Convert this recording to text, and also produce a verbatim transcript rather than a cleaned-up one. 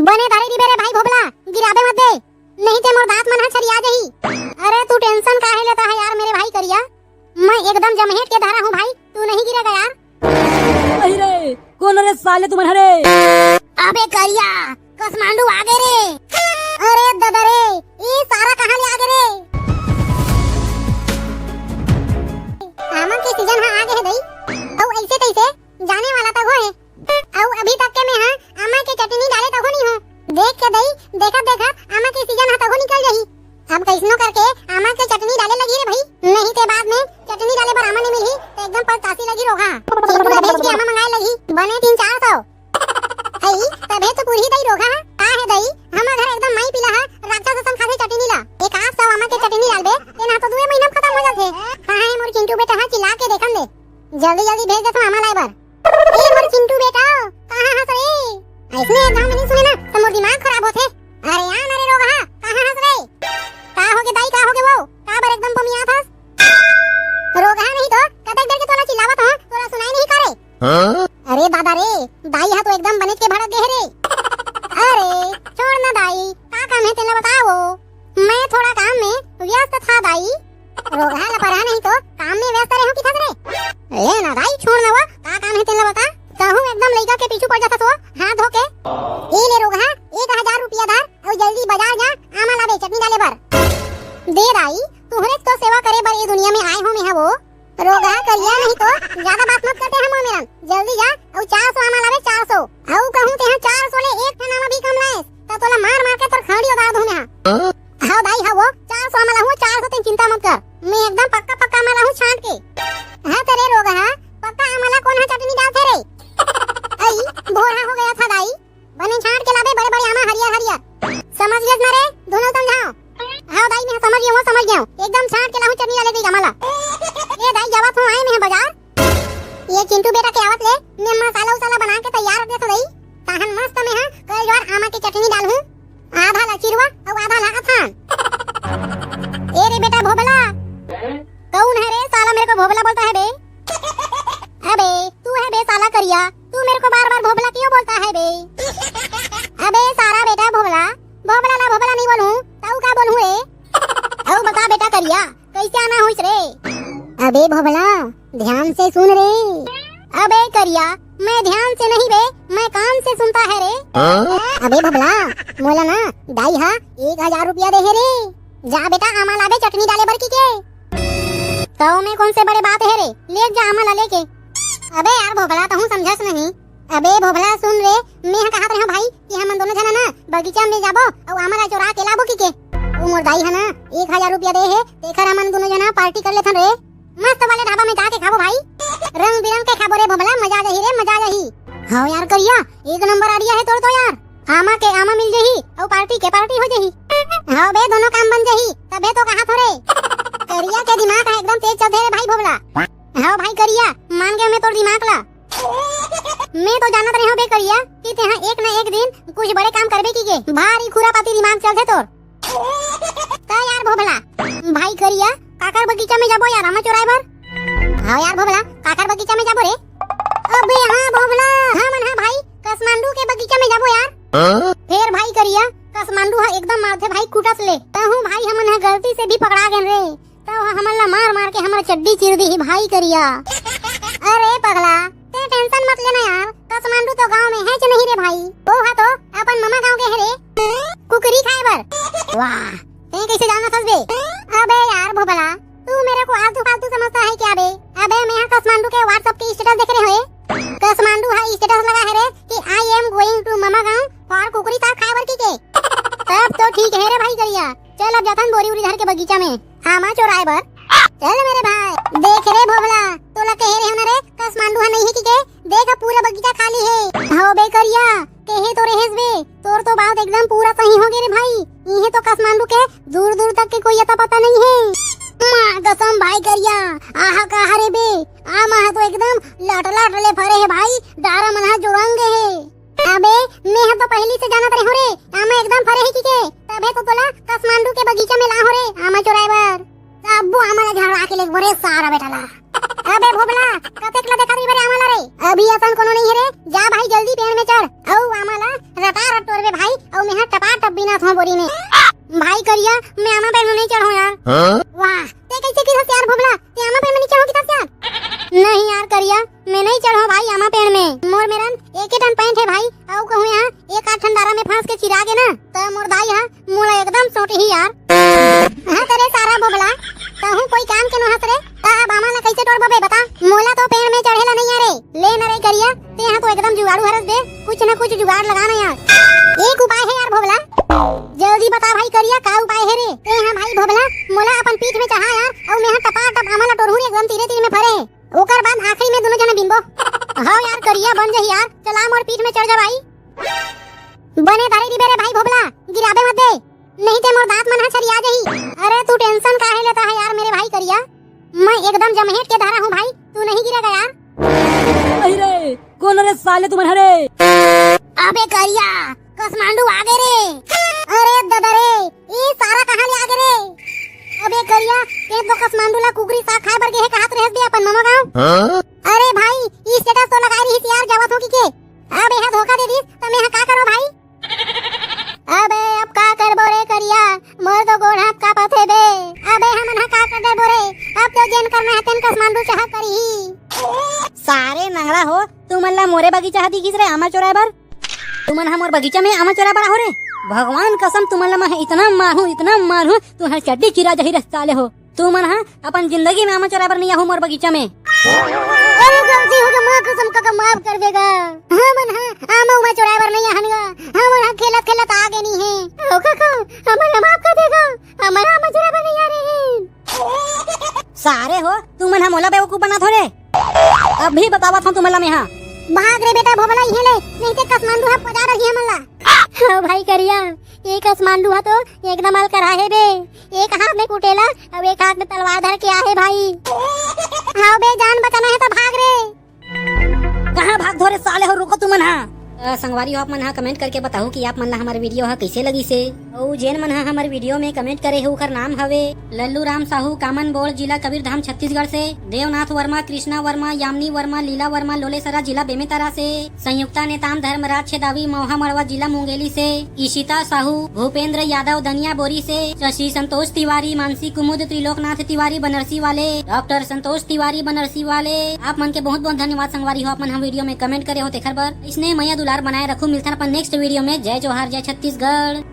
बने धरे दिबे रे भाई भोभला, गिराबे मत दे, नहीं ते मोर दांत मन ह छरिया जाही। अरे तू tension काहे लेता है यार मेरे भाई करिया, मैं एकदम जमहेट के धरा हूँ भाई, तू नहीं गिरेगा यार। अरे रे, कोन रे साले तुमन हरे? अबे करिया, कसमांडू आगे रे। अरे ददा रे, ये सारा कहाँ ले आगे रे? आमा के season ह आगे हे दई, अउ ऐसे तैसे जाने वाला तक हो हे। अउ अभी तक के मैं हा आमा के चटनी डाले तको नहीं हो। देख के दई, देखत देखत आमा के season ह तको निकल जाही। अब कैसनो करके आमा के चटनी डाले लगी रे भाई, नहीं ते बाद में चटनी डाले बर आमा नहीं मिलही तो एकदम पलतासी लगी रोगा। चिंटू ला भेज के आमा मंगाए लगी, बने तीन चार सौ। हई, तभे तो पूरी दई रोगा। का हे दई, हमर घर एकदम माई पिला ह, राक्षस असन खाथे चटनी ला। एक आध सौ आमा के चटनी डालबे, तेन ह तो दुए महीना में खत्म हो जाथे। हाँ, हे मोर चिंटू बेटा ह, चिल्ला के देखन दे। जल्दी जल्दी भेज देथव आमा लाए बर। ए मोर चिंटू बेटा, कहाँ हस रे? ऐसने एक गाँव में नहीं सुने ना, तो मोर दिमाग खराब होथे। अरे आ ना रे रोगहा, कहाँ हस रे? का होगे दाई, का होगे वो? का बर एकदम बमियात हस? रोगहा नहीं तो, कतक देर के तोला चिल्लावत हूँ, तोला सुनाई नहीं का रे? हाँ? अरे दादा रे, दाई हा तो एकदम बनेच के भड़क गे हे रे। अरे छोड़ ना दाई, का काम हे तेला बताओ। मैं थोड़ा काम में व्यस्त था दाई। रोगहा ला परा नहीं तो काम में व्यस्त रहे हो किथस रे। ले ना दाई, छोड़ ना वो, का काम हे तेला बता। कहूँ एकदम लइका के पीछू पड़ जाता तो हाथ धो के। ए ले रोगहा, एक हजार रुपया धर अउ जल्दी बाजार जा, आमा लाबे चटनी डाले बर। दे दाई, तुहरे तो सेवा करे बर ये दुनिया में आए हो मैं हा वो। रोगहा करिया नहीं तो ज्यादा बात मत करते हम मेरन। जल्दी जा अउ चार सौ आमा लाबे, चार सौ। अउ कहूँ तेहा चार सौ ले एक ठन आमा भी कम लाएस, त तोला मार मार के तोर खंडी उतार दूँ मैं हा। हाँ? हव दाई हव, चार सौ आमा लाहूँ, चार सौ तें चिंता मत कर। मैं एकदम पक्का पक्का आमा लाहूँ छांट के। हाँ त रे रोगहा, पक्का आमा ला कोन हा चटनी डालथे रे? अई, भोरहा हो गया था दाई। बने छांट के लाबे बड़े बड़े आमा हरियर हरियर। समझ गेस ना रे? धुनो समझाओ। हाँ दाई, मैं समझ गया हूँ, समझ गया हूँ। एकदम छांट के लाहूँ चटनी डाले गई आमा ला। ए दाई, जावत हूँ आए मैं बाजार। ये चिंटू बेटा के आवत ले मैं मसाला उसाला बना के तैयार रख देथव दाई। ताहन मस्त मैं हा कल ज्वार आमा के चटनी डालहूँ। आधा ला चिरवा अउ आधा ला अथान। ए रे बेटा भोभला, कौन है रे साला मेरे को भोभला बोलता है बे? अबे तू है बे साला करिया, तू मेरे को बार बार भोभला क्यों बोलता है बे? अबे सारा बेटा भोभला, भोभला ला भोभला नहीं बोलूं, ताऊ का बोलूं रे? अउ बता बेटा करिया, कैसे आना होइस रे? अबे भोभला, ध्यान से सुन रे। अबे करिया, मैं ध्यान से नहीं बे, मैं कान से सुनता है रे। हाँ? अबे भोभला, मोला ना दाई हा एक हजार रुपया दे हे रे। जा बेटा, आमा लाबे चटनी डाले बर की के। तो में कौन से बड़े बात है रे, ले जा आमा ला लेके। अबे यार भोभला, तहूँ समझस नहीं। अबे भोभला सुन रे, मैं हा कहत रहे भाई कि हमन दोनों झन ना बगीचा में जाबो अउ आमा ला चोरा के लाबो की के। वो मोर दाई हा ना एक हजार रुपया दे हे, तेखर हमन दोनों झन पार्टी कर लेथन रे। मस्त वाले ढाबा में जाके खाबो भाई, रंग बिरंग के खाबो रे भोभला, मजा आ जाही रे, मजा आ जाही। हाँ यार करिया, एक नंबर idea है तोर तो यार। आमा के आमा मिल जाही अउ पार्टी के पार्टी हो जाही। हाँ बे, दोनों काम बन जाही, तभे तो कहा थो रे। करिया के दिमाग है एकदम तेज चलथे रे भाई भोभला। हाँ भाई करिया, मान गया मैं तोर दिमाग ला। मैं तो जानत रहे हूँ बे करिया कि तेहा एक ना एक दिन कुछ बड़े काम करबे की के, भारी खुरापाती दिमाग चलथे तोर। त यार भोभला, भाई करिया, काकर बगीचा में जाबो यार आमा चोराए बर? हाँ यार भोभला, काकर बगीचा में जाबो रे? अबे हाँ भोभला, हमन हा भाई कसमांडू के बगीचा में जाबो यार। हाँ? फेर भाई करिया, कसमांडू हा एकदम मारथे भाई कुटस ले। तहूँ भाई हमन हा गलती से भी पकड़ा गेन रे। त ओहा हमन ला मार मार के हमर चड्डी चीर दिही भाई करिया। अरे पगला, ते tension मत लेना यार, कसमांडू तो गांव में हेच नहीं रे भाई। ओ हा तो अपन ममा गांव गे हे रे, कुकरी खाए बर। वाह, ते कैसे जानत हस बे? अबे यार भोभला, तू मेरे को आलतू फालतू समझता है क्या बे? अबे मैं हा कसमांडू के WhatsApp के status देख रहे हो? कसमांडू हा status लगा है रे कि I am going to ममा गांव for कुकरी साग खाए बर की के। तब तो ठीक है रे भाई करिया, चल अब जाथन बोरी उरी धर के बगीचा में आमा चोराए बर। चल मेरे भाई, देख रे भोभला, तोला कहे रहे ना रे, कसमांडू हा नहीं है की के, देख अब पूरा बगीचा खाली है। हो बे करिया, कहे तो रहेस बे, तोर तो बात एकदम पूरा सही हो गे रे भाई। इहे तो कसमांडू के दूर दूर तक के कोई अता पता नहीं है। माँ कसम भाई करिया, आहा कहा रे बे, आमा हा तो एकदम लट लट ले फरे है भाई, डारा मन हा जोरंग है। अबे, मैं हा तो पहिली से जानत रहे हो रे, आमा एकदम फरे हे की के, तभे तो तोला कसमांडू के बगीचा में ला हो रे, आमा चोराए बर। अब्बू आमा ला झगड़ा के लेगबो रे सारा बेटा ला। अबे भोभला, कतेक ला देखत रहिबे रे आमा ला रे? अभी असन कोनो नहीं हे रे। जा भाई, जल्दी पेड़ में चढ़, अउ आमा ला रटा रट टोरबे भाई, अउ मेहा टपा टप बिना थो बोरी में। भाई करिया, मैं आमा पेड़ में नहीं चढ़ो यार। हाँ? वाह, ते कैसे किथस यार भोभला, ते आमा पेड़ में नहीं चढ़ो किथस यार? नहीं यार करिया, मैं नहीं चढ़ो भाई आमा पेड़ में। मोर मेरन एके ठन पैंट हे भाई, अउ कहूँ यहाँ एक आध ठन डारा में फंस के चिरा गे ना, त मोर दाई हा मोला एकदम सोटही यार। हाँ तेरे सारा भोभला, तहूँ कोई काम के नोहस रे, त अब आमा ला कैसे टोरबो बे बता? मोला तो पेड़ में चढ़े ला नहीं आ रे। ले न रे करिया, ते हा तो एकदम जुगाड़ू हरस बे, कुछ न कुछ जुगाड़ लगा ना यार। एक उपाय हे यार भोभला। जल्दी बता भाई करिया, का उपाय हे रे? ते हा भाई भोभला, मोला अपन पीठ में चढ़ा यार, अउ मैं हा टपा टप आमा ला टोरहूँ रे, एकदम तीरे तीर में फरे हे। ओकर बाद आखिरी में दोनों जने बिनबो। हव यार करिया, बन जही यार, चला मोर पीठ में चढ़ जा भाई। बने धरे रहिबे रे भाई भोभला, गिराबे मत दे, नहीं ते मोर दांत मन हा छरिया जही। अरे तू tension काहे लेता है यार मेरे भाई करिया, मैं एकदम जमहेट के धरा हूँ भाई, तू नहीं गिरेगा यार। अरे रे, कोन रे साले तुमन हरे? अबे करिया, कसमांडू आगे रे। अरे ददा रे, ये सारा कहाँ ले आगे रे? अबे करिया, ते तो कसमांडू ला कुकरी साग खाए बर गे हे कहत रहेस बे अपन ममा गाँव। हाँ? अरे भाई, ई status तो लगाए रहिस यार जावत हो कि के। अब एहा धोखा दे दिस, त मैं हा का करो भाई? अबे अब का करबो रे करिया, मोर तो गोड़ हाथ कांपत हे बे। अबे हमन हा का कर डरबो रे, अब तो जेन करना हे तेन कसमांडू चाहा करही। सारे नंगड़ा हो, तुमन ला मोरे बगीचा हा दिखिस रे आमा चोराए बर? तुमन हा मोर बगीचा में आमा चोराए बर आहो रे? भगवान कसम तुमन ला मैं इतना मारहूँ, इतना मारहूँ, तुहर चड्डी चिरा जही रे साले हो। तुमन हा अपन जिंदगी में आमा चोराए बर नहीं आहू मोर बगीचा में। अरे गलती हो गे, माँ कसम काका माफ कर देगा। हमन हा आमा उमा चोराए बर नहीं आहन गा, हमन हा खेलत खेलत आ गे नहीं हे। ओ काका, हमन ला माफ कर देगा, हमन आमा चोराए बर नहीं आ रहे हैं। सारे हो, तुमन हा मोला बेवकूफ बनाथो रे। अभी बतावत हूँ तुमन ला मैं हा। भाग रे बेटा भोभला इहे ले, नहीं ते कसमांडू हा पजा रही हमन ला। हाँ भाई करिया, ये कसमांडू हा तो एकदम अलकरहा हे बे। एक हाथ में कुटेला, अउ एक हाथ में तलवार धर के आहे भाई। हाँ बे, जान बचाना हे त भाग रे। कहाँ भाग धो रे साले हो, रुको तुमन हा। अ, संगवारी हो, आप मन हा comment करके बताहू कि आप मन ला हमर video हा कैसे लगिस हे। अउ जेन मन हा हमर video में comment करे हे, ओकर नाम हवे लल्लू राम साहू, कामन बोल, जिला कबीरधाम, छत्तीसगढ़ से, देवनाथ वर्मा, कृष्णा वर्मा, यामिनी वर्मा, लीला वर्मा, लोलेसरा, जिला बेमेतरा से, संयुक्ता नेताम, धर्मराज छेदावी, मौहा मड़वा, जिला मुंगेली से, इशिता साहू, भूपेंद्र यादव, दनिया बोरी से, शशि संतोष तिवारी, मानसी कुमुद, त्रिलोकनाथ तिवारी बनारसी वाले, डॉक्टर संतोष तिवारी बनारसी वाले, आप मन के बहुत बहुत धन्यवाद संगवारी हो, आप मन हम video में comment करे हो तेखर बर। इसने मया दुलार बनाए रखू, मिलथन अपन next video में। जय जोहार, जय छत्तीसगढ़।